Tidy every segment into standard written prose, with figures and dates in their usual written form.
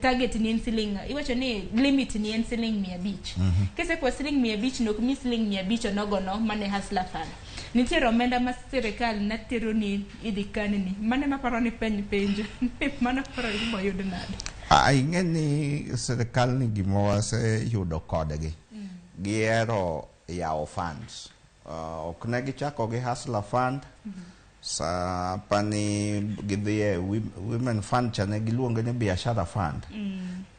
Target ni en siling, iwacho ni limit ni en siling 500. Kisekwa siling 500 no, ok mi siling 500 onogono mane Hustler Fund. Nitiere omenda ma sirikal natero ni idhi kanni. Mane maparo ni peny penjo. Mano koro ibo yud nade? Ah, ing'e ni sirikal ni gima waseyudo kodgi. Gihero yawo funds. Ok ne gichako gi Hustler Fund. Sa pani gidhi e Women Fund cha ne giluonge ni Biashara Fund.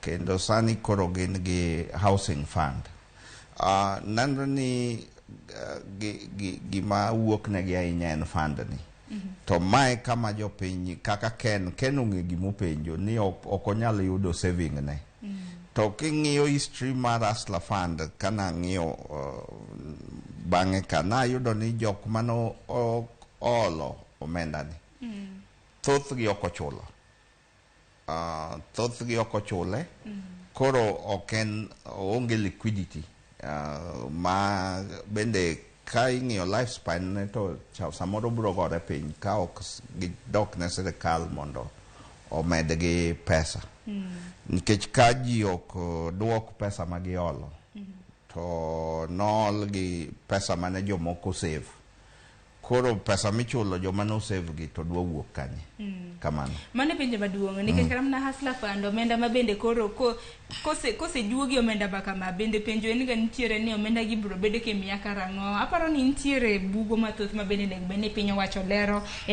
Kendo sani koro gin gi Housing Fund. Nenre ni gima wuok negi ahinya en fund ni. To mae kama jopiny kaka Ken ong'e gimopenjo ni ok onyal yudo saving ne. To king'iyo history mar Hustler Fund, kana ng'iyo bang'e ka nayudo ni jok mano oolo omenda ni thothgi ok ochulo. Thothgi ok ochule. Koro ok en onge liquidity ma bende ka ing'iyo lifespan ne to samoro biro gore piny ka ok gidok ne sirikal mondo omedgi pesa. Nikech ka ji ok duok pesa ma giolo, to nool gi pesa mane jomoko save. Koro pesa michulo joma no save gi to dwa wuok kanye? Kamano. Mano e penjo maduong' nikech kata mana Hustler Fund omenda ma bende koro ko kose kosejuogi omenda ma kama, bende penjo en ga nitiere ni omenda gi biro bedo kimiya karang'o. Aparo ni nitiere bugo mathoth ma bende onego bed ni piny owacho lero e